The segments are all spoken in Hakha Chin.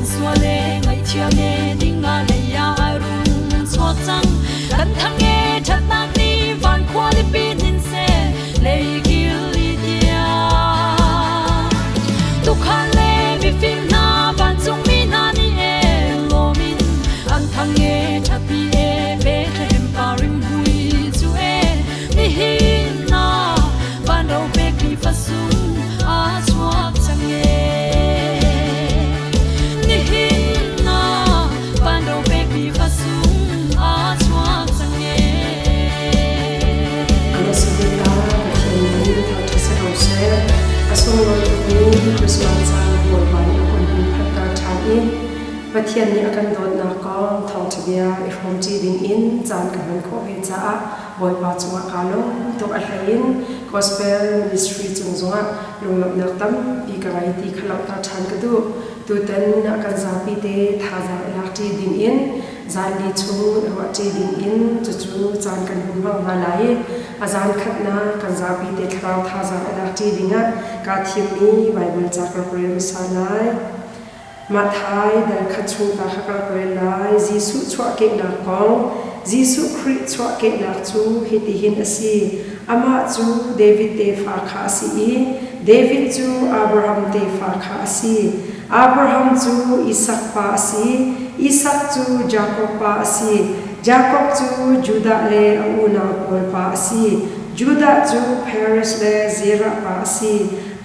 Kan sual e ngaihthiam e ding ah lei ah ai rung chuak cang. Kan thang e ṭhatnak ni van khualipi hnin seh lei kil i tiang. Tukhal le mifim hna vancungmi hna nih e lawm in an thang e ṭhapi e Bethlehem parim hui cu e nihin ah van ro pekmi fasung aa chuak cang e. Nihin ah van ro pekmi fasung aa chuak cang e. Amasabika Pathian nih thangṭhat si ko seh. A sunglawi tukmi Christmas caan Bawipa nih a hun phanhter ṭhan i Pathian nih a kan dawtnak kong thawngṭha bia i hrawmṭi dingin caan ka hman khawh ve caah Bawipa cungah kaa lawm tuk. A hleiin Gospel Ministry cung zongah lunglawmhnak tampi ka ngei ti kha langhter ṭhan ka duh. Tutan ah kan zapi te thazaang i lakṭi dingin zanli chung i ruahṭi dingin cucu caan kan hun hmang hna lai i a zan khatnak kan zapi te thlarau thazaang i lakṭi dingah kaa thimmi Baibal ca ka rak rel hmasa lai. Matthai dal khat chung ta kha ka rak rel lai. Jesuh chuahkehnak kong. Jesuh Khrih chuahkehnak cu hitihin a si. Amah cu David tefa kha a si i David cu Abraham tefa kha a si. Abraham cu Isak pa a si, Isak cu Jakob pa a si, Jakob cu Judah le a unau pawl pa a si, Judah cu Perez le Zerah pa a si,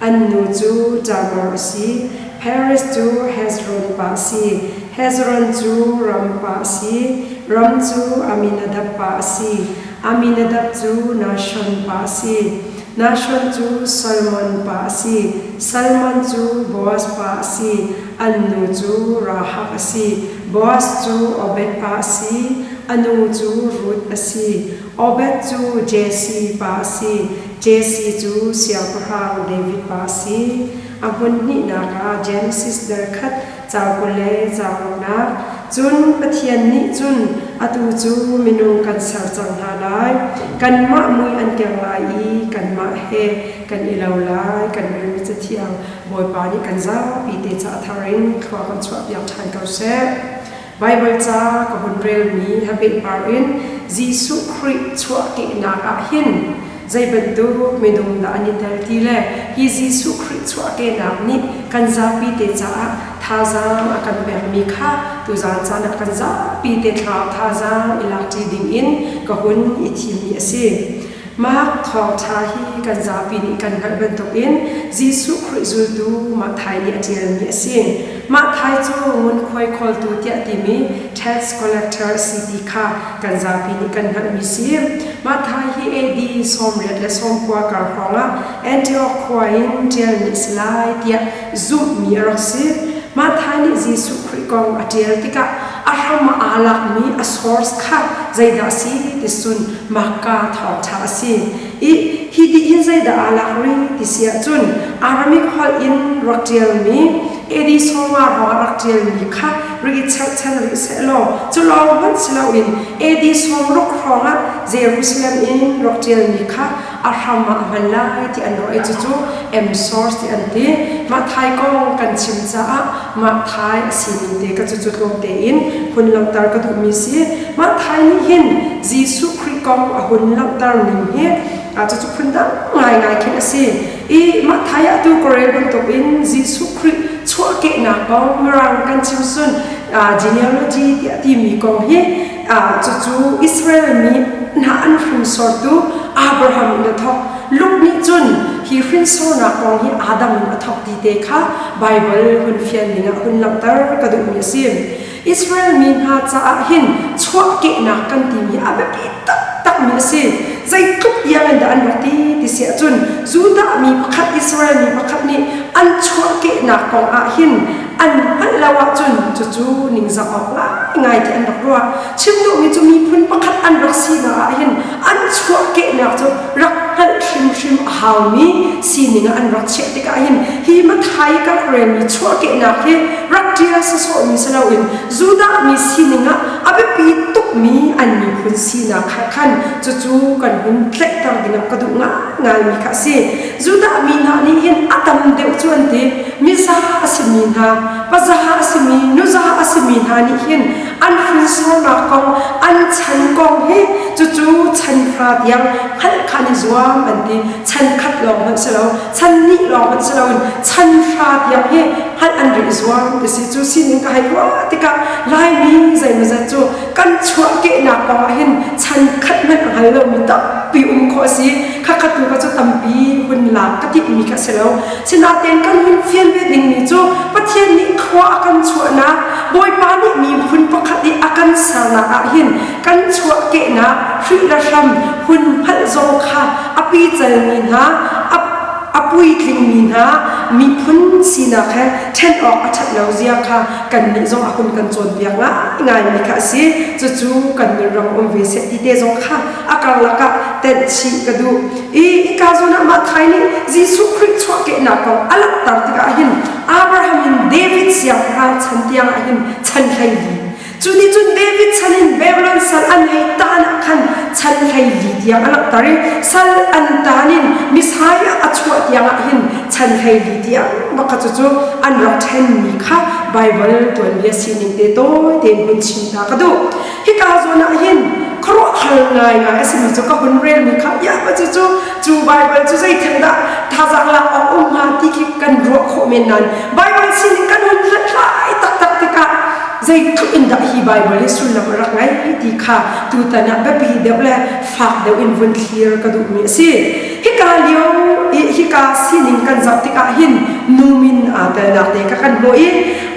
an nu cu Tamar a si, Perez cu Hezron pa a si, Hezron cu Ram pa a si, Ram cu Amminadab pa a si, Amminadab cu Nahshon pa a si, Nahshon cu Salmon pa a si, Salmon cu Boaz pa a si, an nu cu Rahab a si, Boaz cu Obed pa a si, a nu cu Ruth a si, Obed cu Jesse pa a si, Jesse cu siangpahrang David pa a si. A hmun hnihnak ah Genesis dal khat caang 20 le caang ruknak. Cun Pathian nih cun atu cu minung kan ser cang hna lai. Kanmah mui an keng lai i kanmah he kan i lo lai. Kan relmi Cathiang Bawipa nih kan zapi te ca a thar in thlua kan chuahpiak ṭhan ko seh. Baibal ca ka hun relmi he pehpar in Jesuh Khrih chuahkehnak ah hin zei bantuk minung dah an i tel ti le hi Jesuh Khrih chuahkehnak nih kan zapi te caah thazaang a kan pekmi kha tuzaan caan ah kan zapi te thlarau thazaang i lakṭi dingin ka hun i thimmi a si. Mark thawngṭha hi kan zapi nih kan hngalh bantukin Jesuh Khrih zultu Matthai nih a ṭialmi a si. Matthai cu ngunkhuai khawltu tiah timi tax collector a si ti kha kan zapi nih kan hngalhmi si. Matthai hi AD 89 kar hrawngah Antioch khua in ṭialmi a si lai tiah zumhmi a rak si. Matthai nih Jesuh Khrih kong a ṭial tikah a hram ah aa lakmi a source kha zeidah a si ti cun Makka thawngṭha a si. I hi ti hin zeidah aa lak rih ti si ahcun Aramaic holh in rak ṭialmi AD sawma ruangah rak ṭialmi kha rak i cherhchan rih sehlaw cu lawng hmanh si loin AD 60 hrawngah Jerusalem in rak ṭialmi kha a hram ah a hman lai ti an ruah i cucu M source ti an ti. Mah thai kong kan chim caah mah thai a sining te ka cucu tlawm tein hun langhter ka duhmi si. Mah thai nih hin Jesuh Khrih kong a hun langhter ning hi cucu phundang ngaingai khin a si. I mah thai ah tu ka rel bantukin Jesuh Khrih chuahkehnak kong Mirang kan chim sun genealogy tiah timi kong hi cucu Israel mi hna an hringsortu Abraham in a thawk. Luke nih cun hi hrinsornak kong hi Adam in a thawk ti te kha Baibal hun fian ning ah hun langhter ka duhmi a si. Israel mi hna caah hin chuahkehnak kan timi a biapi taktakmi a si. Zeitluk tiang in dah an rak ti ti si ahcun Judah mi pakhat Israel mi pakhat nih an chuahkehnak kong ah hin an hngalh lo ahcun cucu ningzah awk ngaingai ti an rak ruah. Chim duhmi cu miphun pakhat an rak sinak ah hin an chuahkehnak cu rak hngalh hrimhrim a haumi sining ah an rak chiah tikah hin hi Matthai ka rak relmi chuahkehnak hi rak ṭial sawsawhmi si loin Judah mi sining ah a biapi tukmi an miphun sinak kha khan cucu kan hun tlaihter dingah ka duh ngaingaimi kha a si. Judah mi hna nih hin a tam deuh cu an ti. Miza a simi hna, paza a simi simi hna nih hin an hrinsornak kong, an chan kong hi cucu chan hra tiang hngalh kha an i zuam an ti. Chan khat lawng hmanh si lo, chan hnih lawng hmanh si loin chan hra tiang hi hngalh an ri i zuam ti si. Cu sining ka hei ruah tikah Laimi zeimawzat cu kan chuahkehnak kong ah hin chan khat hmanh a hngal lomi tampi um khawh a si. Khakhat tu ka cu tampi hun lak ka timhmi kha a si lo. Sinain kan hun fian ve dingmi cu Pathian nih khua a kan chuahnak, Bawipa nih miphun pakhat i a kan sernak ah hin kan chuahkehnak hrih le hram hun hngalh zong kha a picalmi hna, a puitlingmi hna miphun sinak he ṭhen awk a ṭhat lo zia kha kannih zong a hun kan cawnpiak ngaingaimi kha a si. Cucu kan nunram um ve seh ti te zong kha a karlak ah tenh chih ka duh. I hika zawn ah Matthai nih Jesuh Khrih chuahkehnak kong a langhter tikah hin Abraham in David siangpahrang chan tiang ah hin chan 14. Cu nih cun David chan in Babylon sal an hei taan ah khan chan 14 tiang a langhter i sal an taan in Messiah a chuah tiang ah hin chan 14 tiang bak kha cucu an rak ṭhenmi kha Baibal tuanbia sining te tawi tein hun chim ta ka duh. Hika zawn ah hin khuaruahhar ngaingai a simi cu ka hun relmi kha ya ma cu cu cu Baibal cu zeithil dah thazaang lak awk um hnga ti khi kan ruah khawh men nain Baibal sining kan hun hlathlai taktak tikah zeitluk in dah hi Baibal hi sullam a rak ngei ti kha tutan ah biapi deuh le fak deuh in vun thlir ka duhmi a si. Hika lio i hika sining kan zoh tikah hin nu min aa telnak te kha kan hmuh i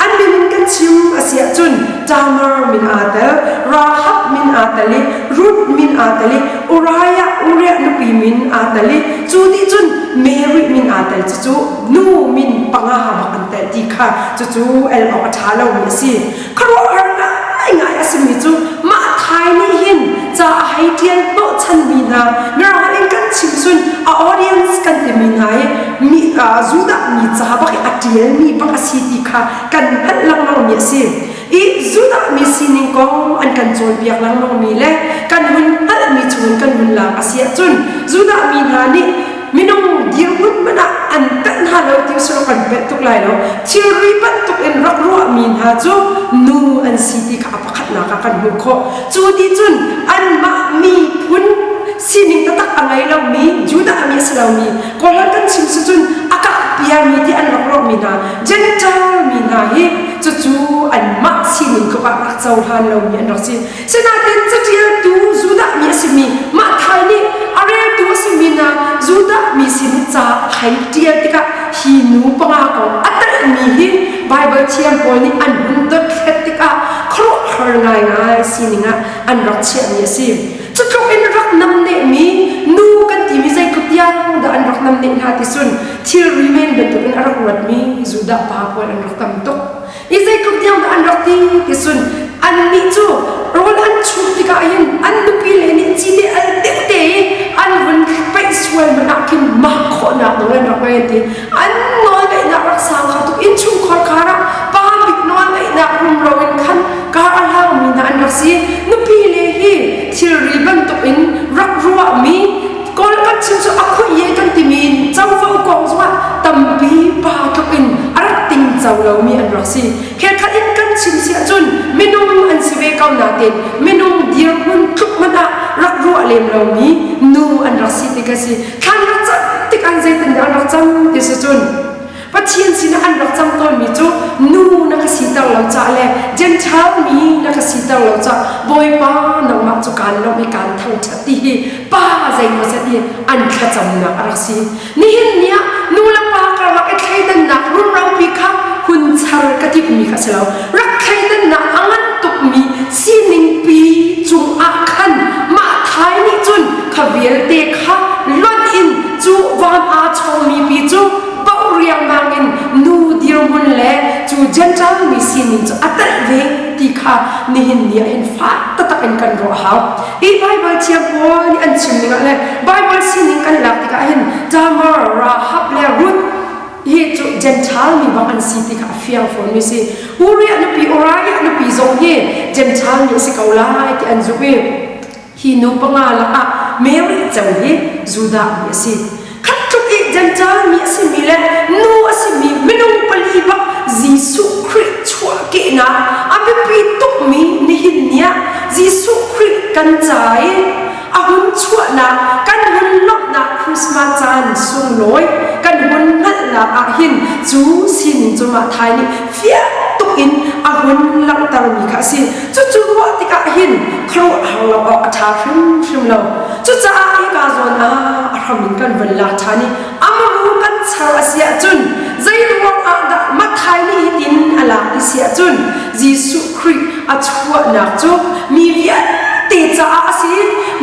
An min in kan chim a si ahcun Tamar min aa tel, Rahab min aa tel i Ruth min aa tel i Uriah Uriah nupi min aa tel i cu nih cun Mary min aa tel. Cucu nu min panga bak an tel ti kha cucu el awk a ṭha lomi a si. Khuaruahhar ngaingai a simi cu mah thai nih hin ca a hei ṭial hnawhchanmi hna Mirang in kan chim cun a audience kan timi hna hi mi Judah mi ca bak i a ṭialmi bak a si ti kha kan hngalh lengmangmi a si. I Judah mi sining kong an kan cawnpiak lengmangmi le kan hun hngalhmi chungin kan hun lak a si ahcun Judah mi hna nih minung dirhmun hmanh ah an pelh hna lo ti usih kan pelh tuk lai lo. Thilri bantuk in rak ruahmi hna cu nu an si ti kha a pakhatnak ah kan hmuh khawh. Cu ti cun anmah miphun sining taktak a ngei lomi Judah mi a si lomi Kawlram kan chim si cun a kahpiami ti an rak ruahmi hna Gentile mi hna hi cucu anmah sining tluk ah rak cohlan lomi an rak si. Sinain caṭialtu Judah mi a simi Matthai nih a reltu a simi hna Judah mi sin ca a hei ṭial tikah hi nu panga kong a telhmi hi Baibal thiam pawl nih an hun dothlat tikah khuaruahhar ngaingai sining ah an rak chiahmi a si. Cutluk in rak namnehmi nu kan timi zeitluk tiang dah an rak namneh hna ti cun thilri men bantukin a rak ruatmi Judah pa pawl an rak tam tuk. I zeitluk tiang dah an rak ti ti cun annih cu rawl an chuh tikah hin an nupi le nih cite al deuh te i an vun peih sual hmanh ah khin mah khawhnak nawl an rak ngei an ti. An nawlngeihnak rak sang kho tuk innchungkhar kar ah pa bik nawlngeihnak rumro in khan kar a hlangmi hna an rak si. Nupi le hi thilri bantuk in rak ruahmi Kawl kan chim cu a khuih ye kan timi covo kong zongah tampi pa tluk in a rak tingco lomi an rak si. Khelkhat in kan chim si ahcun minung an si ve ko nain minung dirhmun tluk hmanh ah rak ruah lem lomi nu an rak si ti ka si. Thlan rak cam tik an zeitin dah an rak cam ti si cun Pathian sinah an rak cam tawnmi cu nu na ka siter lo ca le Gentile mi na ka siter lo ca Bawipa nangmah cu kaan lawmh i kaan thangṭhat ti hi pa zeimawzat i an thlacamnak a rak si. Nihin ni ah nu le pa karlak i thleidannak rumropi kha hun char ka timhmi kha si lo. Rak thleidannak a ngan tukmi siningpi cungah khan mah thai nih cun kha vialte kha lonh in cu van aa chawngmi pi cu bauh riangmang in nu dirhmun le cu Gentile mi sining cu a telh ve ti kha nihin ni ah hin fak taktak in kan ruah hau. Hi Baibal thiam pawl nih an chim ning ah le Baibal sining kan lak tikah hin Tamar, Rahab le Ruth hi cu Gentile mi bak an si ti kha a fiang fawn mi si. Uriah nupi Uriah nupi zong hi Gentile mi a si ko lai ti an zumh i hi nu panga lakah Mary ceu hi Judah mi a si. Khat tluk i Gentile mi a simi le nu a simi minung pali bak Jesuh Khrih chuahkehnak a biapi. biapi tukmi nihin ni ah Jesuh Khrih kan ca i a hun chuahnak kan hun lawmhnak Christmas caan sunglawi kan hun hngalhnak ah hin cu sining cu mah thai nih fiang tuk in a hun langhtermi kha a si. Cucu ruah tikah hin khuaruahhar lo awk a ṭha hrimhrim lo. Cucaah hika zawn ah a hram in kan von lak ṭhan i amaru kan char a si ahcun zei ruang ah dah Matthai nih hitin a lak ti si ahcun Jesuh Khrih a chuahnak cu mi vialte caah a si.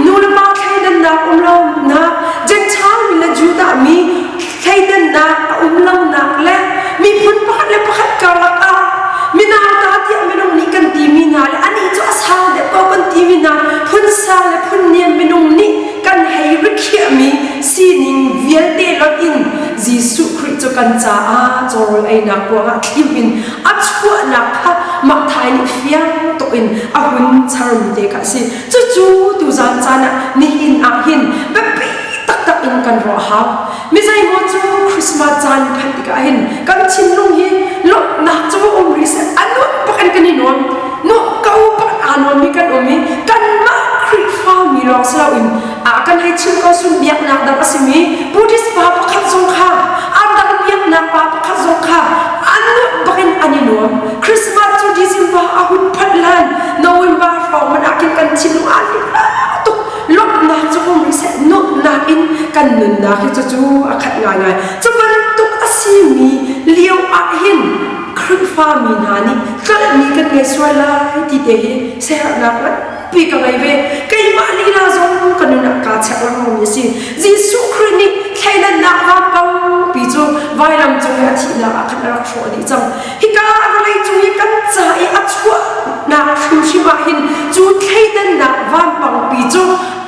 Nu le pa thleidannak um lonak, Gentile mi le Judah mi thleidannak a um lonak le miphun pakhat le pakhat karlak ah minauta tiah minung nih kan timi hna le anih cu a sang deuh ko kan timi hna phun sang le phun niam minung nih kan hei rikhiahmi sining vialte lonh in Jesuh Khrih cu kan caah cawrawl einak kuangah thlim in a chuahnak kha Matthai nih fiang tuk in a hun charmi te kha a si. Cucu tuzan caan ah nihin ah hin biapi taktak in kan ruah hau. Mi zeimaw cu Christmas caan phanh tikah hin kan thinlung hi lawmhnak cu um rih seh a nuam bak in kan i nuam. Nuam ko bak aa nuammi kan um i kanmah Khrihfa mi lawng si loin a kan hei chim ko sun biaknak dang a simi Buddhist pa pakhat zong kha a dang biaknak pa pakhat zong kha an nuam bak in an i nuam. Christmas cu December a hun phanh lan November hrawng hmanh ah khin kan thinlung aa hlim tuk lawmhnak cu um rih seh nuamhnak in kan nunnak hi cucu a khat ngaingai cu bantuk a simi lio ah hin Khrihfa mi hna nih tlolhmi kan ngei sual lai ti te hi siaherhnak nganpi ka ngei ve keimah lila zong ka nun ah kaa chek lengmang mi a si Jesuh Khrih nih thleidannak vampangpi cu vailam cung i a thihnak ah khan a rak hrawh dih cang Hika vawlei cung i kan ca i a chuahnak hrimhrim ah hin cu thleidannak vampangpi cu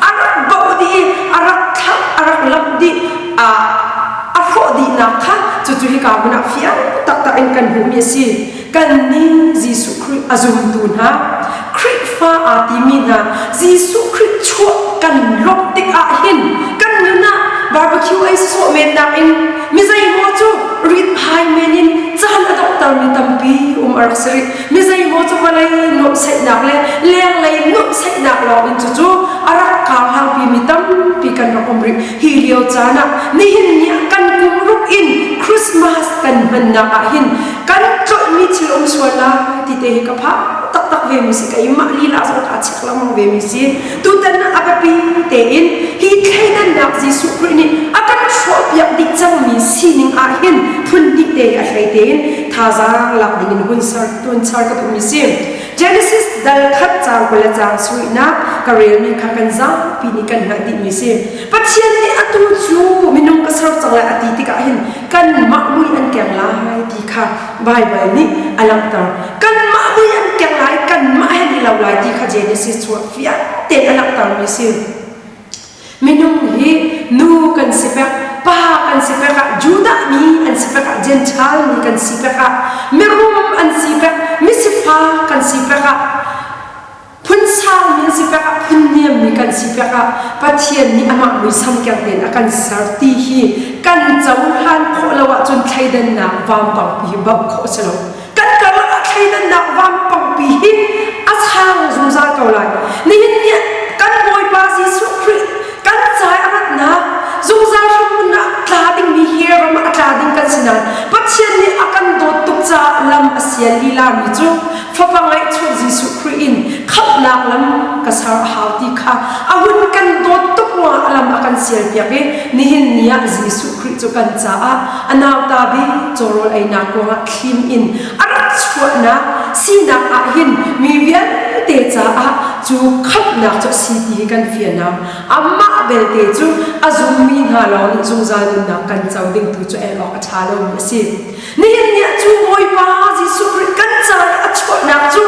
a rak bauh dih i a rak thlak a rak lamh dih a hrawh dihnak kha cucu hika hmun ah fiang taktak in kan hmuhmi a si. Kannih Jesuh Khrih a zumtu hna Khrihfa aa timi hna Jesuh Khrih chuah kan lawmh tikah hin kan nun ah barbecue ei sawh men nakin mi zeimaw cu rit-hai men in caan a donghtermi tampi um a rak si rih. Mi zeimaw cu vawlei nuamhsaihnak le lenglei nuamhsaihnak lawng in cucu a rak karhlangpi mi tampi kan rak um rih. Hi lio caan ah nihin ni ah kan kum ruk in Christmas kan hmannak ah hin kan tlolhmi thil um sual lai ti te hi ka phang taktak ve mi si keimah lila zong kaa chek lengmang ve mi si tutan a biapi tein hi thleidannak Jesuh Khrih nih a kan hrawhpiak dih cangmi sining ah hin phun hnih te a hlei tein thazaang lak ding in hun ser tun char ka duhmi si Genesis dal khat caang 20 le caang sarihnak ka relmi kha kan zapi nih kan hngalh dihmi si Pathian nih atu cu minung ka ser cang lai a ti tikah hin kanmah mui an keng lai ti kha Baibal nih a langhter. Kanmah mui an keng lai, kanmah he ni lo lai ti kha Genesis chuah fiang tein a langhtermi si. Minung hi nu kan si pek, pa kan si pek ah, Judah mi an si pek ah, Gentile mi kan si pek ah, mirum an si pek, misifak kan si pek ah, Phun sangmi an si pek ah phun niammi kan si pek ah Pathian nih amah muisam keng tein a kan ser ti hi kan cohlan khawh lo ahcun thleidannak vampangpi hi bauh khawh a si lo. Kan karlak ah thleidannak vampangpi hi a sang zungzal ko lai. Nihin ni ah kan Bawipa Jesuh Khrih kan ca i a ratnak zungzal hrimhmun ah tla dingmi hi ram ah a tla ding kan si nain Pathian nih a kan dawt tuk caah lam a sial lilami cu Fapa ngaihchuah Jesuh Khrih in khamhnak lam ka ser a hau ti kha a hun kan dawt tuk ruangah a lam a kan sialpiak i nihin ni ah Jesuh Khrih cu kan caah a nauta bik cawrawl einak kuangah thlim in a rak chuahnak sinak ah hin mi vialte caah cu khamhnak cu a si ti hi kan fianam amah belte cu a zummi hna lawng nih zungzal nunnak kan co ding tu cu el awk a ṭha lomi a si. Nihin ni ah cu Bawipa Jesuh Khrih kan caah a chuahnak cu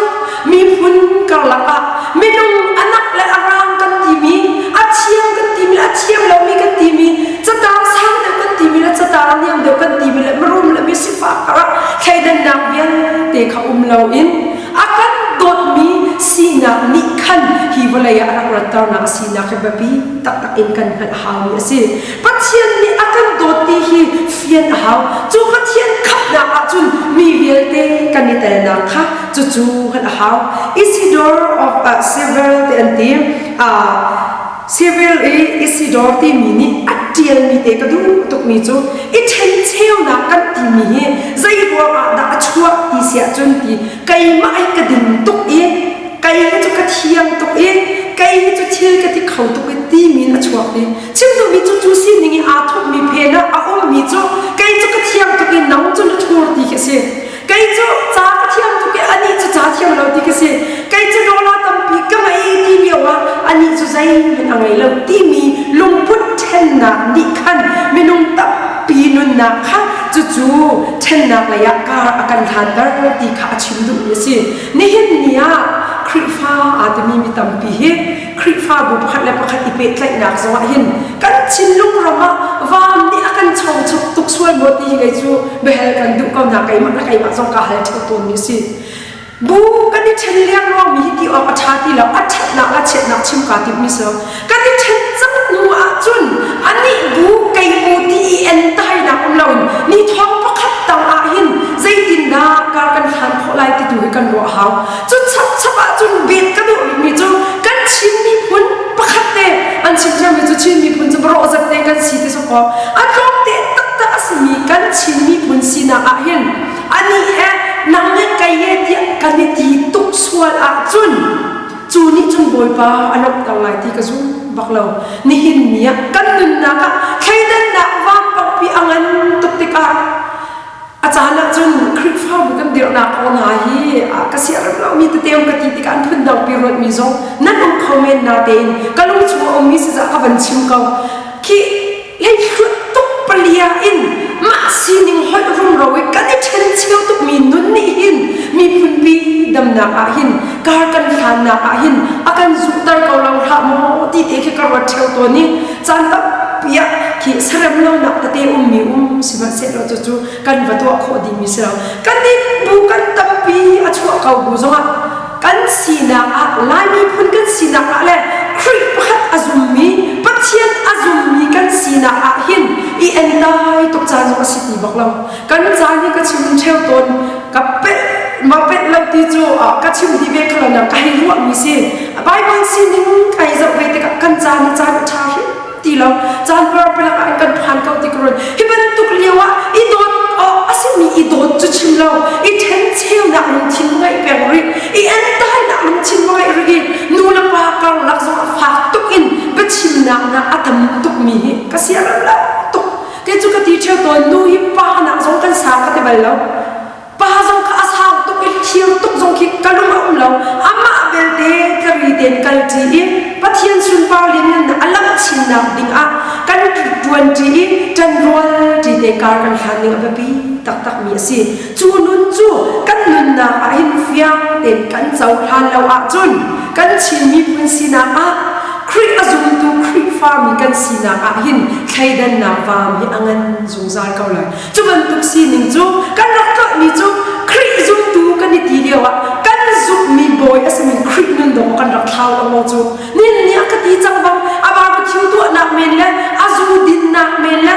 miphun karlak ah minung anak le a rang kan timi, a thiam kan timi le a thiam lomi kan timi, catang sang deuh kan timi le catang niam deuh kan timi le mirum le misifak karah thleidannak vialte kha um loin a kan dawtmi Sinak nih khan hi vawlei ah a rak ratternak a sinak hi biapi taktak in kan hngalh a haumi a si. Pathian nih a kan dawt ti hi fian a hau. Cu Pathian khamhnak ahcun mi vialte kan i telnak kha cucu hngalh a hau. Isidore of Seville te an ti. Seville i Isidore timi nih a ṭialmi te ka duh tukmi cu i ṭhencheunak kan timi hi zei ruangah dah a chuah ti si ahcun ti keimah hi ka ding tuk i kei hi cu ka thiang tuk i kei hi cu thil ka ti kho tuk i timi in a chuak ti chim duhmi cu cu sining i aa thupmi phen ah a ummi cu kei cu ka thiang tuk i nang cu na thur ti khi a si. Kei cu ca ka thiam tuk i anih cu ca thiam lo ti ka si. Kei cu dollar tampi ka ngei ti lio ah anih cu zeihmanh a ngei lo timi lungput ṭhennak nih khan minung tampi nunnak kha cucu ṭhennak lei ah kar a kan hlanter ti kha a chim duhmi a si. Nihin ni ah Khrihfa aa timi mi tampi hi Khrihfabu pakhat le pakhat i pehtlaihnak zongah hin kan thinlung ram ah vam nih a kan chongchuk tuk sual maw ti hi kei cu biahal kan duh ko na keimah le keimah zong ka hal ṭheo tawnmi a si. Bu kan i ṭhen liangluang mi hi ti awk a ṭha ti lo, a ṭhatnak le chiatnak chim kaa timhmi si lo. Kan i ṭhen cang hnu ahcun anih bu kei bu ti i entainak um loin ni thawng pakhat tang ah hin zeitindah kar kan hlan khawh lai ti tu hi kan ruah hau. Cu chapchap ahcun bet ka duh rihmi cu kan Chin miphun pakhat te an chim ṭheumi cu Chin miphun cu barawh zat te kan si ti sawkaw a tlawmte taktak a simi kan Chin miphun sinak ah hin anih he nang he kei he tiah kan i ti tuk sual ahcun cu nih cun Bawipa a lawmhter lai ti ka zum bak lo. Nihin ni ah kan nunnak ah thleidannak vampangpi a ngan tuk tikah A caan ahcun Khrihfabu kan dirhnak kong hna hi ka siarem lomi tete um ka ti tikah an phundangpi ruatmi zong nan um kho men natein ka lung chung a ummi sizah ka van chim ko. Khi hleihluat tuk palia in mah sining holh rumro i kan i ṭhencheu tukmi nun nih hin miphunpi damnak ah hin kar kan hlannak ah hin a kan zuhter ko lo hlah maw ti te khi ka ruat ṭheo tawn i caan tampi ah khi sarem lonak tete ummi um sihmanhsehlaw cucu kan va tuah khawh dihmi si lo. Kan bu kan tampi a chuah ko bu zongah kan sinak ah Lai miphun kan sinak ah le Khrih pakhat a zummi Pathian a zummi kan sinak ah hin i entai tuk caan zong a si ti bak lo. Kan caan hi ka chim ṭheo tawn ka pelh ma pelh lo ti cu ka chim dih ve khalo na ka hei ruahmi si. Bible sining ka hei zoh ve tikah kan caan hi caan a ṭha hrim ti lo. Caan parpalak ah kan phan ko ti ka ruat. Hi bantuk lio ah i dawt awk a simi i dawt cu chim lo, i ṭhencheunak lungthin ngeih peng rih, i entainak lungthin ngeih rih i nu le pa karlak zong a fak tuk in biachimnak na a tam tukmi hi ka siarem lo tuk. Kei cu ka ti ṭheo tawn, nu hi pa nak zong kan sang ka ti bal lo. Pa zong kha a sang tuk i thir tuk zong khi ka lung a um lo. Amah belte tlari tein kal ṭi i Pathian sunpar lianngannak a langh chinnak ding ah kan ṭuan ṭi i ṭanrual ṭi te kar kan hlan ning a biapi taktakmi a si. Cu nun cu kan nunnak ah hin fiang tein kan cohlan lo ahcun kan Chin miphun sinak ah Khrih a zumtu Khrihfami kan sinak ah hin thleidannak vaam hi a ngan zungzal ko lai. Cu bantuk sining cu kan rak tlolhmi cu Khrih zumtu kan i ti lioah kan zumhmi bawi a simi Khrih nun dawh kan rak thlau lo maw cu? Nin nih a ka ti cang bang a barbecue tuahnak men le a zu dinnak men le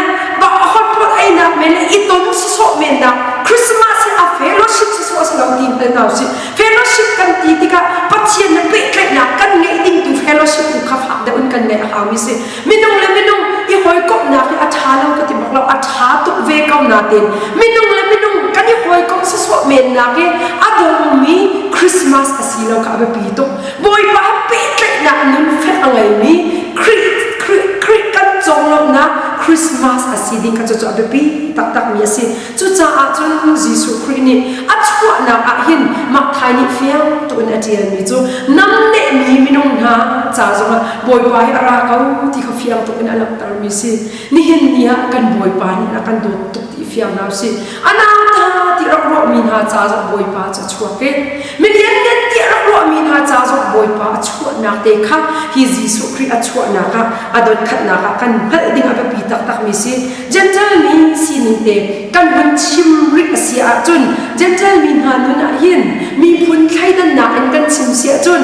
hotpot einak men le i ton sawsawh men dah Christmas hi a fellowship sawsawh a si lo ti hngal hna usih. Fellowship kan ti tikah Pathian le pehtlaihnak kan ngeih ding tu fellowship tu kha fak deuh in kan ngeih a haumi si. Minung le minung i hawikomhnak hi a ṭha lo ka ti bak lo, a ṭha tuk ve ko nain minung le minung kan i hawikomh sawsawh mennak i a dongmi Christmas a si lo kha a biapi tuk. Bawipa he pehtlaihnak nun fek a ngeimi Khrih Khrih Khrih kan conglawmhnak Christmas a si ding kha cucu a biapi taktakmi a si. Cucaah cun Jesuh Khrih nih a chuahnak ah hin Matthai nih fiang tuk in a ṭialmi cu namnehmi minung hna ca zongah Bawipa hi a ra ko ti kha fiang tuk in a langhtermi si. Nihin ni ah kan Bawipa nih a kan dawt tuk ti fiang hna usih. A nauta ti rak ruahmi hna ca zong Bawipa cu a chuak i milianngan ti rak ruahmi hna ca zong Bawipa a chuahnak te kha hi Jesuh Khrih a chuahnak ah a dotkhatnak ah kan hngalh ding a biapi taktakmi si. Gentle mi sining te kan hun chim rih a si ahcun Gentle mi hna nun ah hin miphun thleidannak in kan chim si ahcun.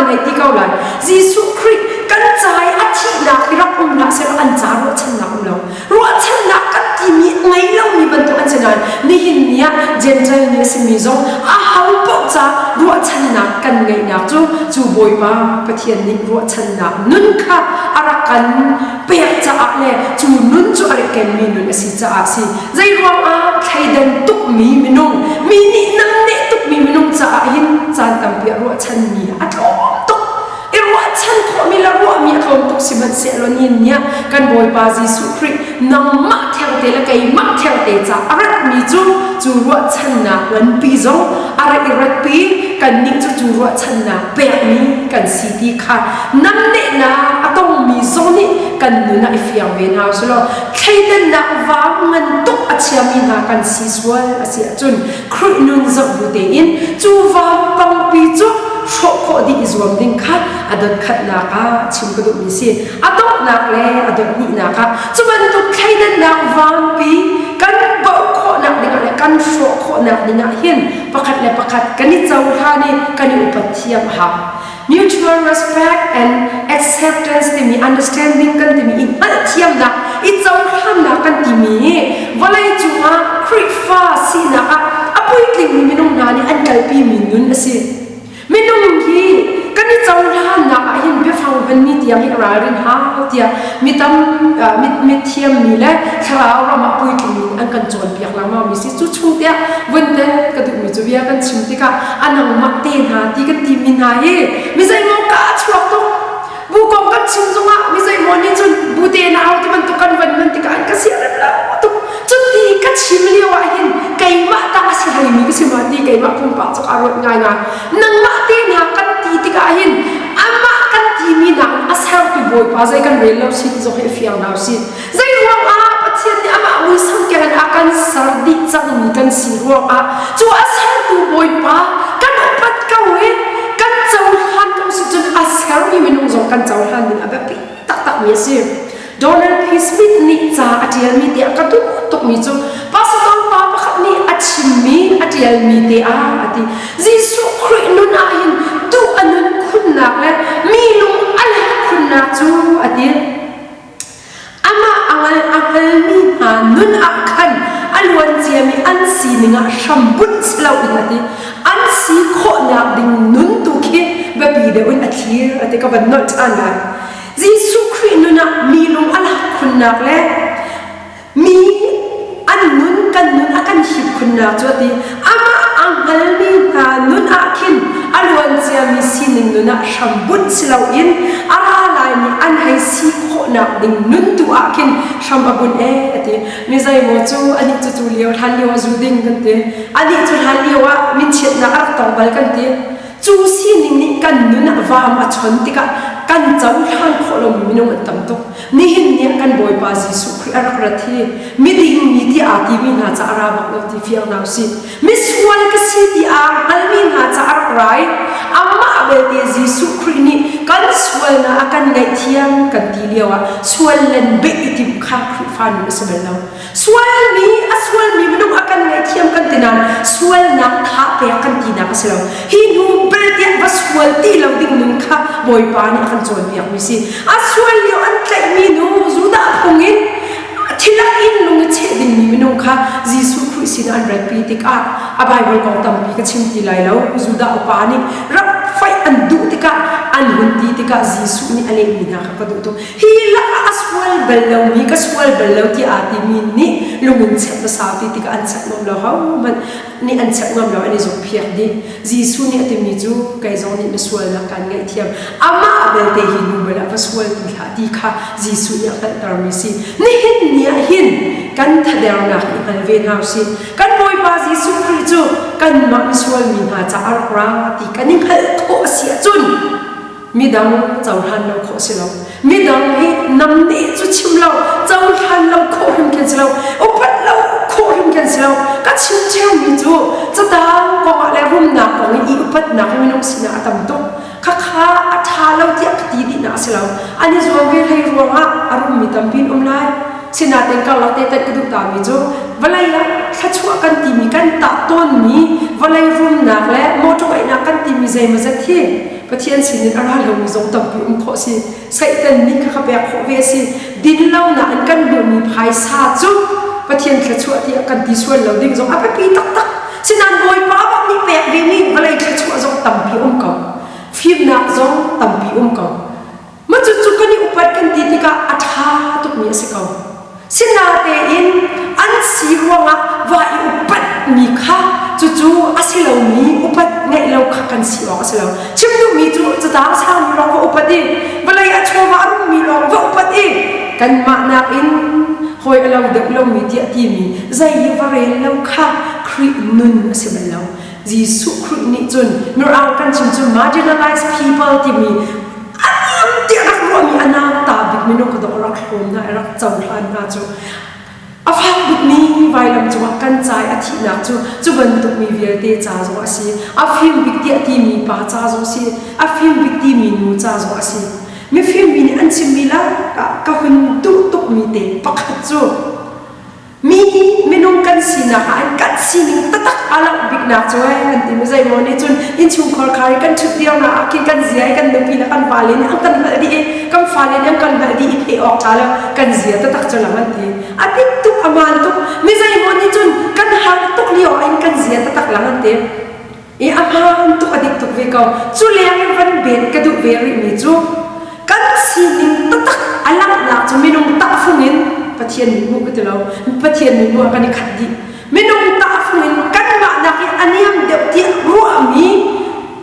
Nan hei ti ko lai. Jesuh Khrih kan ca i a thihnak hi rak um hlah sehlaw an ca ruahchannak um lo. Ruahchannak kan timi ngei lomi bantuk an si nain nihin ni ah Gentile mi a simi zong aho paoh ca ruahchannak kan ngeihnak cu cu Bawipa Pathian nih ruahchannak nun kha a rak kan pek caah le cu nun cu a rak kenmi nun a si caah a si. Zeiruang ah thleidan tukmi minung, mi nih namneh tukmi minung caah hin caan tampi ah ruahchanmi a tlawm tuk. I ruahchan khawhmi le ruahmi a tlawm tuk sihmanhsehlaw nihin ni ah kan Bawipa Jesuh Khrih nangmah thengte le keimah thengte ca a ratmi cu cu ruahchannak nganpi zong a rak i ratpi kannih cu cu ruahchannak pekmi kan si ti kha namnehnak a tongmi zong nih kan nun ah i fiang ve hna usulaw thleidannak vaam ngan tuk a chiami hna kan si sual a si ahcun Khrih nun zoh bu tein cu vampangpi cu hrawh khawh dih i zuam ding kha a dotkhatnak ah chim ka duhmi si. A donghnak le a dothnihnak ah cu bantuk thleidannak vampi kan bauh khawhnak dingah le kan hrawh khawhnak dingah hin pakhat le pakhat kan i cohlan i kan i upat thiam a hau. Mutual respect and acceptance timi understanding kan timi i hngalhthiamnak i cohlannak kan timi hi vawlei cungah Khrihfa sinak ah a puitlingmi minung hna nih an kalpimi nun a si. Minung hi kan i cohlannak ah hin biafang hmanmi tiang hi ralrin hau tiah mi tam mi thiammi le thlarau ram ah puitlingmi nih an kan cawnpiak lengmang mi si. Cu chung tiah vun tel ka duhmi cu bia kan chim tikah a nangmah te hna ti kan timi hna hi mi zeimaw ka a chuak tuk bu kong kan chim zongah mi zeimaw nih cun bu te nau ti bantuk kan van man tikah an ka siarem lo tuk. Cuti ka chim lio ah hin keimah ta a si hleimi ka si ma ti keimah pumpak cu kaa ruat ngaingai. Nangmah te hna kan ti tikah hin amah kan timi nakin a sertu Bawipa zei kan rel lo si ti zong hi a fiang hna usih. Zei ruangah Pathian nih amah muisam keng in a kan ser dih cangmi kan si ruangah cu a sertu Bawipa kan upat ko i kan cohlan ko si cun a sermi minung zong kan cohlan ding a biapi taktakmi a si. Donald P. Smith nih ca a ṭialmi te a ka duh tukmi cu pastor pa pakhat nih a chimmi a ṭialmi te ah a ti. Jesuh Khrih nun ah hin duh a nun khunnak le mi lung a lak khunnak cu a ti. Amah a ngal a hngalmi hna nun ah khan a luan ciami an sining ah hrambunh si loin a ti. An si khawhnak ding nun tu khi biapi deuh in a thlir a ti. Ka van nolh ṭhan lai. Jesuh Khrih nun ah mi lung a lak khunnak le mi an nun kan nun a kan hip khunnak cu a ti. Amah a hngalmi hna nun ah khin a luan ciami sining nun ah hrambunh si loin a ra laimi an hei si khawhnak ding nun tu ah khin hram a bunh ee a ti. Mi zeimaw cu anih cu cu lio hlan lio ah zu ding kan ti. Anih cu hlan lio ah minchiatnak a rak tong bal kan ti. Cu sining nih kan nun ah vaam a chon tikah kan cohlan khawh lomi minung an tam tuk. Nihin ni ah kan Bawipa Jesuh Khrih a rak rat hi miding mi ti aa timi hna ca a ra bak lo ti fiang hna usih. Misual ka si ti aa hngalmi hna ca a rak ra i amah belte Jesuh Khrih nih kan sualnak a kan ngaihthiam kan ti lio ah sual len beh i timh kha Khrihfa nun a si bal lo. Sualmi a sualmi minung a kan ngaihthiam kan ti nain sualnak tha pek kan tinak a si lo. Hi hnu belte va sual ti lo ding nun kha Bawipa nih a kan cawnpiakmi si. A sual lio an tlaihmi nu Judah phung in thilak in lung i cheh dingmi minung kha Jesuh Khrih sinah an ratpi tikah a Baibal kong tampi ka chim ti lai lo. Judah upa nih rak faih an duh tikah an hun ti tikah Jesuh nih a lehmi hna kha ka duh tuk. Hi lakah a sual bal lomi ka sual bal lo tiah aa timi nih lungin chep hmasa ti tikah an chep ngam lo hohmanh nih an chep ngam lo an i zukphiak dih. Jesuh nih a timi cu kei zong nih na sualnak kaan ngaihthiam. Amah belte hi nu bal ah va sual ti hlah ti kha Jesuh nih a hngalhtermi si. Nihin ni ah hin kan thadernak i hngal ve hna usih. Kan Bawipa Jesuh Khrih cu kanmah misual mi hna caah a rak ra ti kan i hngalh khawh a si ahcun midang cohlan lo khawh si lo. Midang hi namneh cu chim lo, cohlan lo khawh hrim khin si lo, upat lo khawh hrim khin si lo. Ka chim ṭheumi cu catang kongah le rumnak kong i i upatnak hi minung sinah a tam tuk. Khakha a ṭha lo tiah ka ti dihnak a si lo. An i zuam ve hlei ruangah a rummi tampi an um lai. Sinain karlak te tanh ka duh tami cu vawlei ah thluachuah kan timi kan tah tawnmi vawlei rumnak le motor ngeihnak kan timi zeimawzat hi Pathian sinin a ra lomi zong tampi um khawh si. Satan nih kha ka pek khawh ve si. Din lonak in kan hmuhmi phaisa cu Pathian thluachuah tiah kan ti sual lo ding zong a biapi taktak. Sinain Bawipa bak nih pek vemi vawlei thluachuah zong tampi um ko. Fimnak zong tampi um ko. Mah cucu kan i upat kan ti tikah a ṭha tukmi a si ko. Sinatein an si ruangah va i upatmi kha cucu a si lomi upat ngeih lo kha kan si awk a si lo. Chim duhmi cu catang sangmi lawng va upat i vawlei a chawva a rummi lawng va upat i kanmah nakin hawi a lo deuh lomi tiah timi zei i va rel lo kha Khrih nun a si bal lo. Jesuh Khrih nih cun Mirang kan chim cu marginalized people timi a niam tiah rak ruahmi a nauta bik minung ka dawh rak hlawm hna i rak cohlan hna cu a fak bikmi vailam cungah kan ca i a thihnak cu cu bantuk mi vialte ca zong a si. A fim bik tiah timi pa ca zong si, a fim bik timi nu ca zong a si. Mifim mi nih an chimmi lakah ka hun duh tukmi te pakhat cu Mi minung kan sinak ah an kan sining taktak a langh biknak cu an ti mi zeimaw nih cun innchungkhar khar i kan ṭhut dirnak ah khin kan zia i kan nupi le kan vale nih an kan hngalh dih i kan fale nih an kan hngalh dih i pheh awk ṭha lo kan zia taktak cu lang an ti. A dik tuk a maan tuk. Mi zeimaw nih cun kan har tuk lio ah hin kan zia taktak lang an ti. I a hmaan tuk a dik tuk ve ko. Cu leng in van bet ka duh ve rihmi cu kan sining taktak a langhnak cu minung tahfung in Pathian nih hmuh ka ti lo. Pathian nih hmuh ah kan i khat dih. Minung tahfung in kanmah nak i a niam deuh tiah ruahmi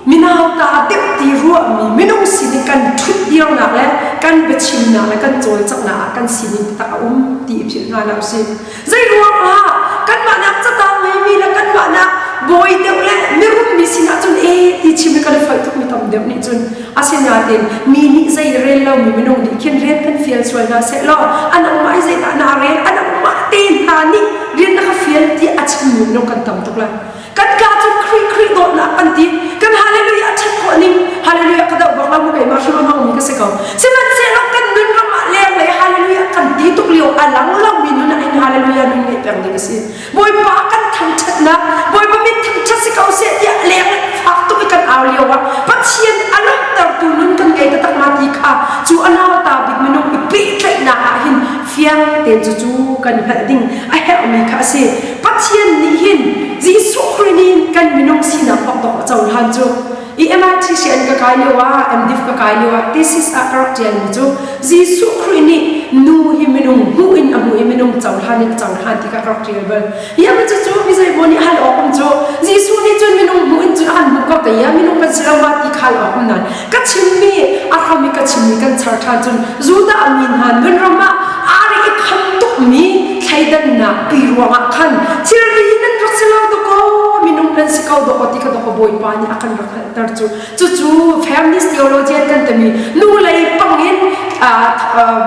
minauta deuh ti ruahmi minung sining kan ṭhut dirnak le kan biachimnak le kan cawlcanghnak ah kan sining taktak a um ti i philh hna hlah usih. Zeiruang ah kanmah nak catang ngeimi le kanmah nak bawi deuh le mirum mi sinah cun e ti chim hi kan i foih tuk mi tam deuh nih cun asinain mi nih zei rel lomi minung nih khin rian kan fial sual hna seh law a nangmah i zeidah naa rel a nangmah te hna nih rian na ka fial tiah a chimmi minung kan tam tuk lai. Kan ka cu Khrih Khrih dawtnak kan ti. Kan hallelujah ṭhat khawh ning hallelujah ka doh bak lo mu keimah hrim a hmangmi ka si ko. Sihmanhsehlaw kan nun ram ah lenglei hallelujah kan ti tuk lio a lang lomi nun ah hin hallelujah nun ngeih peng ding a si. Bawipa kan thangṭhatnak Bawipa min thangṭhat si ko seh tiah leng fak tuk i kan au lio ah Pathian a lawmhtertu nun kan ngei taktak ma ti kha cu a nauta bik minung i pehtlaihnak ah hin fiang tein cucu kan hngalh ding a herhmi kha a si. Pathian nih hin Jesuh Khrih nih hin kan minung sinak pakdok a cohlan cu i MIT sian ka kai lio ah MDiv ka kai lio ah thesis ah ka rak ṭialmi cu Jesuh Khrih nih nu hi minung hmuh in a hmuh i minung cohlan in a cohlan ti kha ka rak ṭial bal. Hi a cu cu mi zeimaw nih hal awk um cu Jesuh nih cun minung hmuh in cun a han hmuh ko te ya minung kan si lo ma ti khal awk um nan ka chimmi a hram i ka chimmi kan char ṭhan cun Judah mi hna nun ram ah aa i kham tukmi thleidannak pi ruangah khan thilri nan rak si lo dakaw minung nan si ko dakaw ti kha dakaw Bawipa nih a kan rak hngalhter cu cucu feminist theologian kan timi nu lei pangin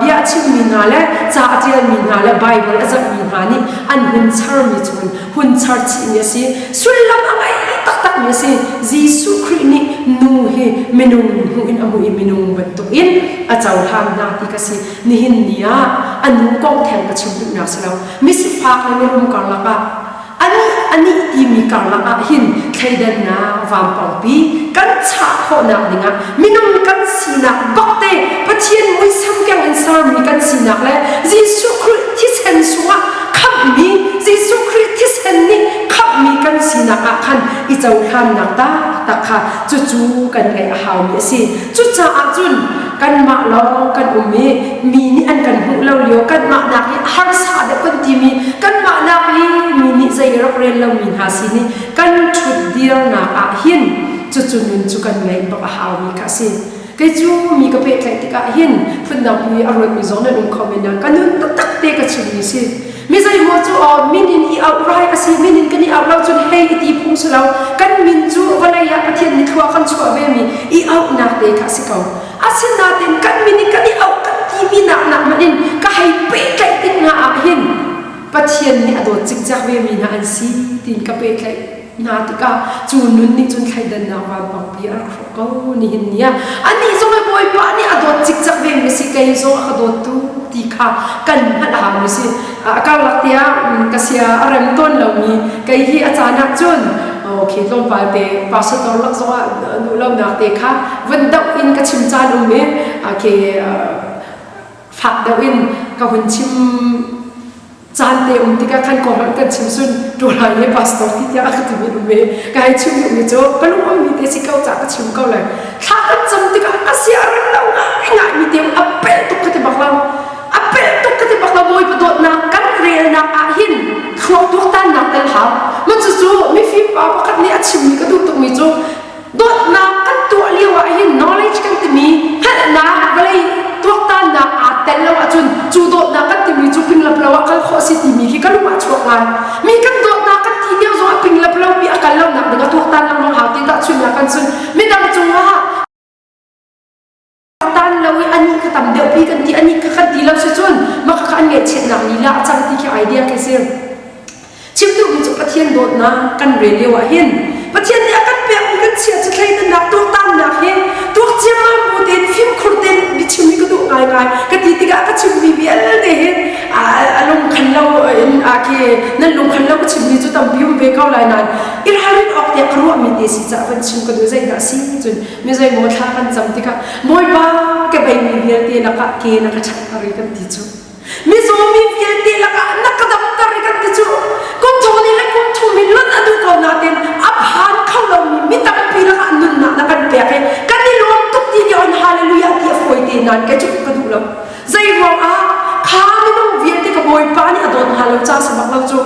bia a chimmi hna le ca a ṭialmi hna le Bible a zohmi hna nih an hun charmi cu hun char chihmi a si. Sullam a ngei taktakmi a si. Jesuh Khrih nih nu hi minung hmuh in a hmuh i minung bantukin a cohlan hna ti ka si. Nihin ni ah a nu kong theng ka chim duhnak si lo. Misifak le mirum karlak ah anih anih timi karlak ah hin thleidannak vampangpi kan chah khawhnak dingah minung kan sinak bak te Pathian muisam keng in sermi kan sinak le Jesuh Khrih thisen sungah khamhmi Jesuh Khrih thisen nih khamhmi kan sinak ah khan i cohlannak taktak kha cucu kan ngeih a haumi a si. Cucaah cun kanmah lawng kan um i mi nih an kan hmuh lo lio kanmah nak i harsa deuh kan timi kanmah nak i mi nih zei rak rel lomi hna sin i kan ṭhut dirnak ah hin cucu nun cu kan ngeih bak a haumi kha a si. Kei cu mi ka pehtlaih tikah hin phundang pi a ruatmi zong nan um kho men nain ka nun taktak te ka chimmi si. Mi zeimaw cu aw min in i auh rai a si min in kan i auh lo cun hei i ti phung si lo kan min cu vawlei ah Pathian nih thlua kan chuah ve mi i auhnak te kha a si ko. Asinain kan min in kan i auh kan timi nak nak hmanh in ka hei pehtlaih tik hna ah hin Pathian nih a dawt cikcek ve mi hna an si tiin ka pehtlaih hna tikah cu nun nih cun thleidannak vanpangpi a rak hrawh ko nihin ni ah anih zong hi Bawipa nih a dawt cikcek ve mi si kei zong a ka dawttu ti kha kan hngalh a hau mi si a karlak tiah ka sia a rem tawn lomi kei hi a caan ah cun. Okay, tlawmpal te pastor lak zongah duh lonak te kha vun doh in ka chim caan um i okay fak deuh in ka hun chim caan te um tikah khan kawlholh kan chim sun ṭualai le pastor ti tiah a ka timi um i ka hei chim duhmi cu ka lung ummi te si ko ca ka chim ko lai. Thla kan cam tikah a sia rem lo ngai ngai mi te a pel tuk ka ti bak lo, a pel tuk ka ti bak lo. Bawipa dawtnak kan relnak ah hin thluak tuaktannak tel hau ma. Cucu mifim pa pakhat nih a chimmi ka duh tukmi cu, dawtnak kan tuah lio ah hin knowledge kan timi hngalhnak, vawlei tuaktannak aa tel lo ahcun cu dawtnak kan timi cu pinglap lo ah kal khawh si timi khi ka lung ah chuak ngai. Mi kan dawtnak kan ti lio zong ah pinglap lo mi a kal lo nak ding a tuaktan lengmang hau ti. Tahchunhnak kan sun, midang cungah tan lo i ani kha tam deuh pi kan ti, ani kha kan ti lo si cun mah kha an ngaihchiatnak lila a cang ti khi idea khi si. Chim duhmi cu, Pathian dawtnak kan rel lio ah hin Pathian nih a kan pekmi kan chia cu thleidannak tuaktannak hi tuak ciammam bu tein, fimkhur tein biachim hi ka duh ngaingai. Ka ti tikah ka chimmi vialte hi a lungkhan lo in a khi nan lungkhan lo ka chimmi cu tampi um ve ko lai nain i ralrin awk tiah ka ruahmi te si caah van chim ka duh. Zeidah si cun, mi zeimaw thla kan cam tikah Bawipa, ke beimi vialte lakah ke na ka ṭhatter i kan ti cu, mizaw mi vialte lakah na ka damter i kan ti cu, kum thong ni le kum thum in lonh a duh ko nain a phan kho lomi mi tampi lakah nunnak na kan pek i kan i lawm tuk ti nih on hallelujah ti a fawi te nain kei cu ka duh lo. Zei ruangah? Kha minung vialte ka Bawipa nih a dawt hna lo ca si bak lo cu.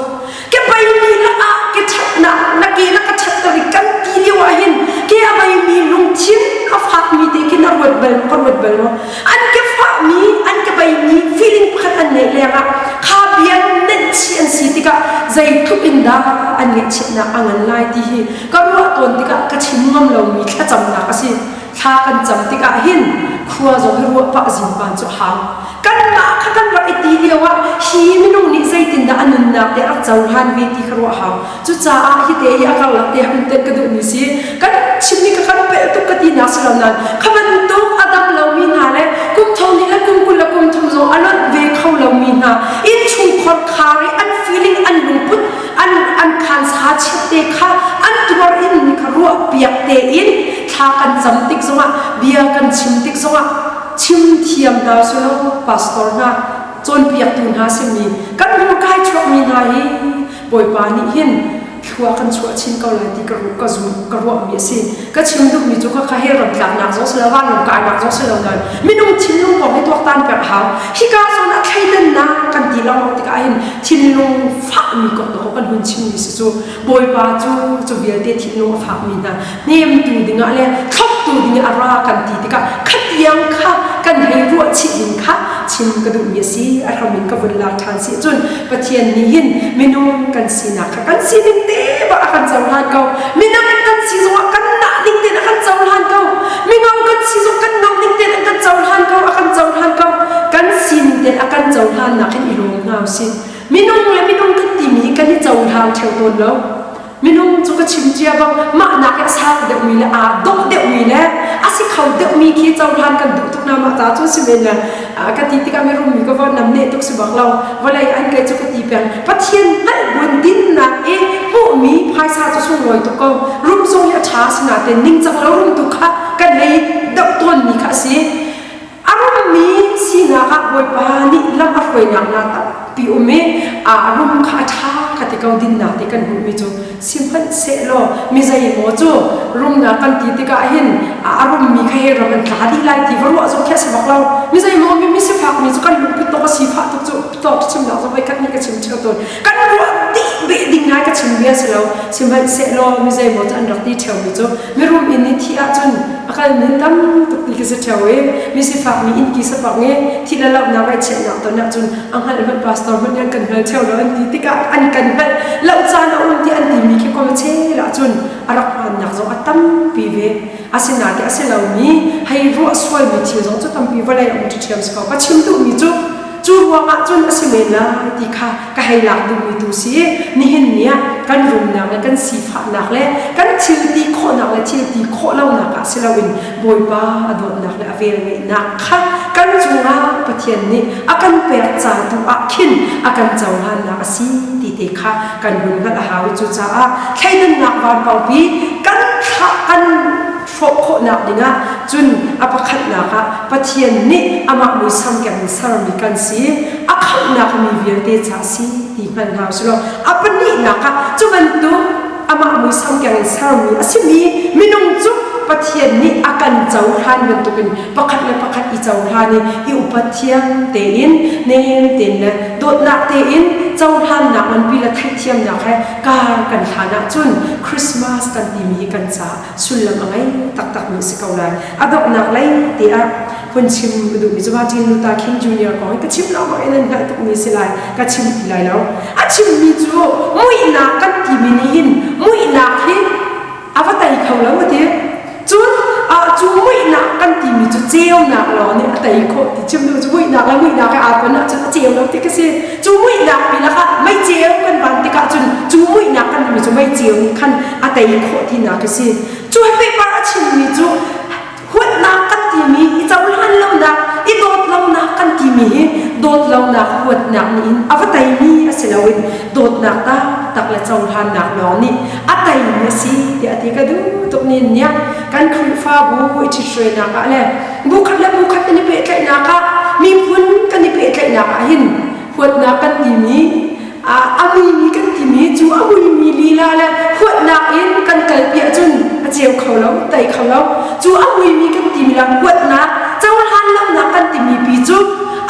Ke beimi lakah ke ṭhatnak na ke na ka ṭhatter i kan ti lio ah hin ke a beimi lungthin a fakmi te khin a ruat bal ka ruat bal maw? An ke fahmi, an ke beimi feeling pakhat an neih lengah kha bia nenh chih an si tikah zeitluk in dah an ngaihchiatnak a ngan lai ti hi ka ruah tawn tikah ka chim ngam lomi thlacamnak a si. Thla kan cam tikah hin khua zong hi ruah pah zingpan cu a hau. Kanmah kha kan rak i ti lio ah hi minung nih zeitindah a nunnak te a rak cohlan ve ti kha ruah hau. Cucaah hi te hi a karlak te hun tet ka duhmi si. Kan chimmi ka kan pelh tuk ka ti nak si lo nain kha bantuk a dam lomi hna le kum thong nih le kum 20 le kum 30 zong a lonh ve kho lomi hna innchungkhar khar i an feeling, an lungput, an khan sa chiat te kha an tuar in mi kha ruah piak tein thla kan cam tik zongah, bia kan chim tik zongah chim thiam hna sulaw pastor hna, cawnpiaktu hna simi kan hmurkai chuakmi hna hi Bawipa nih hin thlua kan chuah chin ko lai ti ka ka zum ka ruahmi a si. Ka chim duhmi cu kha hell ram tlaknak zong si lo, vanram kainak zong si lo nain minung thinlung kong hi tuaktan pek a hau. Hika zawn ah thleidannak kan ti lengmang tikah hin thinlung fahmi kong dawh kan hun chimmi si cu. Bawipa cu cu vialte thinlung a fakmi hna hnemtu dingah le thloptu dingah a ra kan ti tikah khatiang kha kan hei ruah chih ding kha chim ka duhmi a si. A hram in ka vun lak ṭhan si cun, Pathian nih hin minung kan sinak kha kan sining te bak a kan cohlan ko. Minung kan si zongah kan nah ning tein a kan cohlan ko. Mingo kan si zong kan ngo ning tein an kan cohlan ko, a kan cohlan ko. Kan sining tein a kan cohlannak hin i lawm hna usih. Minung le minung kan timi hi kan i cohlang ṭheo tawn lo. Minung cu ka chim cia bang mah nak i a sang deuhmi le aa dawh deuhmi le a si kho deuhmi khi cohlan kan duh tuk hna. Mah ca cu si men le ka ti tikah mirum mi ka von nam neh tuk si bak lo. Vawlei an kei cu ka ti peng, Pathian hngalh buin dinnak i hmuhmi phaisa cu sunglawi tuk ko. Rum zong hi a ṭha, sinain ningcang lo rum tu kha kan hei doh tawnmi kha a si. A rummi sinak ah Bawipa nih lam a hruainak hna tampi um i a rum kha a ṭha ka ti ko, dinnak ti kan hmuhmi cu. Sihmanhsehlaw mi zeimaw cu rumnak kan ti tikah hin a rummi kha he ram an tla dih lai ti va ruah zong khi a si bak lo. Mi zeimaw mi misifakmi cu kan lungput tawk a sifah tuk cu tawk chimnak zong voikhat nih ka chim ṭheo tawn. Kan ruah dih beh ding ngai ka chim bia si lo. Sihmanhsehlaw mi zeimaw cu an rak ti ṭheomi cu mirum inn i thih ahcun a kalmi tam tuk ti khi si ṭheo i mi sifakmi inn ki sapak i thih le lohnak, ngaihchiatnak ton ahcun a hngalh hmanh pastor hmanh an kan hngal ṭheo lo an ti tikah an kan hngalh lo caan a um ti an timi khi kom chel ahcun a rak hmaannak zong a tampi ve. Asinain a si lomi hei ruah sualmi thil zong cu tampi vawlei a um ṭhiam si ko. Ka chim duhmi cu, cu ruangah cun a si men lai ti kha ka hei lak duhmi tu si. Nihin ni ah kan rumnak le kan sifahnak le kan thil ti khawhnak le thil ti khawh lonak ah si loin Bawipa a dawtnak le a velngeihnak kha kan cu cungah Pathian nih a kan pek ca tu ah khin a kan cohlannak a si ti te kha kan hun hngalh a hau i cucaah thleidannak vanpangpi kan thlah kan hrawh khawhnak dingah cun a pakhatnak ah Pathian nih amah muisam keng in sermi kan si, a khamhnak mi vialte ca a si ti hngal hna usih law a pahnihnak ah cu bantuk amah muisam keng in sermi a simi minung cu Pathian nih a kan cohlan bantukin pakhat le pakhat i cohlan i i upat thiam tein nem tein le dawtnak tein cohlannak nganpi le theihthiamnak he kar kan hlan ahcun Christmas kan timi hi kan caah sullam a ngei taktakmi a si ko lai. A donghnak lei te ah hun chim ka duhmi cu Martin Luther King Jr. kong hi ka chim lengmang in nan hngalh tukmi si lai, ka chim ti lai lo. A chimmi cu muihnak kan timi nih hin muihnak hi a va tei kho lo a ti. Cun cu muihnak kan timi cu ceunak lawng nih a tei khawh ti chim duh cu muihnak le muihnak he aa ton ahcun a ceu lo ti ka si. Cu muihnak pi lakah meiceu kan van tikah cun cu muihnak kan timi cu meiceu nih khan a tei khawh tinak a si. Cu pehpar a chimmi cu huatnak kan timi i cohlan lonak, i dawt lonak kan timi hi dawt lonak huatnak nih hin a va teimi a si loin dawtnak taktak le cohlannak lawng nih a teimi a si tiah a ti. Ka duh tuk nin nia kan Khrihfabu i ṭhithruainak ah le bu khat le bu khat kan i pehtlaihnak ah miphun kan i pehtlaihnak ah hin huatnak kan timi a muimi kan timi cu a muimi lila le huatnak in kan kalpi ahcun a ceu kho lo, tei kho lo. Cu a muimi kan timi le huatnak cohlan lonak kan timi pi cu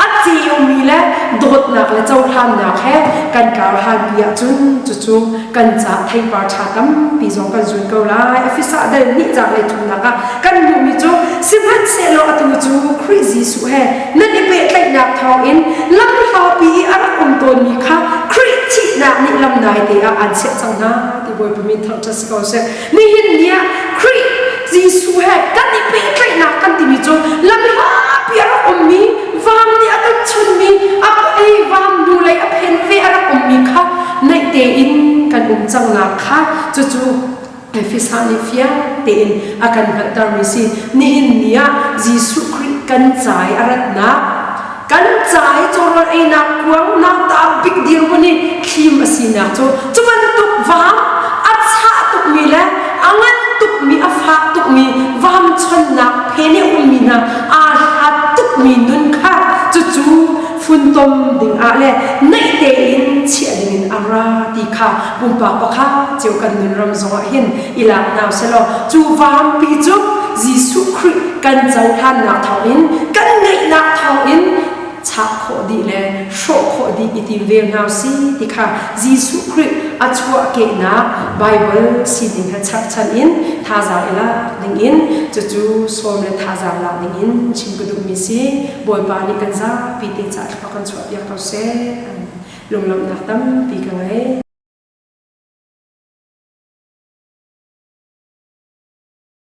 a ceumi le dawtnak le cohlannak he kan karhlanpi ahcun cucu kan ca theipar ṭha tampi zong kan zun ko lai. Efesa dal nih caang lei thumnak ah kan hmuhmi cu sihmanhsehlaw atu cu Khrih Jesuh he nan i pehtlaihnak thawngin lamhlapi i a rak um tawnmi kha Khrih thihnak nih lam naite ah aan chiah cang hna ti Bawipa min thangṭhat si ko seh. Nihin ni ah Khrih Jesuh he kan i pehtlaihnak kan timi cu lamhlapi a rak ummi vam nih a kan chunmi a ei vam hnulei a phen ve a rak ummi kha naih tein kan um cangnak kha cucu Efesa nih fiang tein a kan hngalhtermi si. Nihin ni ah Jesuh Khrih kan ca i a ratnak, kan ca i cawrawl einak kuang nauta bik dirhmun i thlim a sinak cu cu bantuk vam a chah tukmi le a ngan tukmi a fak tukmi vam chonnak phen i ummi hna aa hlat tukmi nun kha cucu funtom dingah le naih tein chiah dingin a ra ti kha pumpak pakhat cio kan nunram zongah hin i lak hna selaw cu vampi cu Jesuh Khrih kan cohlannak thawngin kan ngeihnak thawngin chah khawh dih le hrawh khawh dih i tim ve hna si ti kha Jesuh Khrih a chuahkehnak Bible sining he cherhchan in thazaang i lak dingin cucu sawm le thazaang lak dingin chim ka duhmi si. Bawipa nih kan zapi te caah thlua kan chuahpiak ko seh. Lunglawmhnak tampi ka ngei.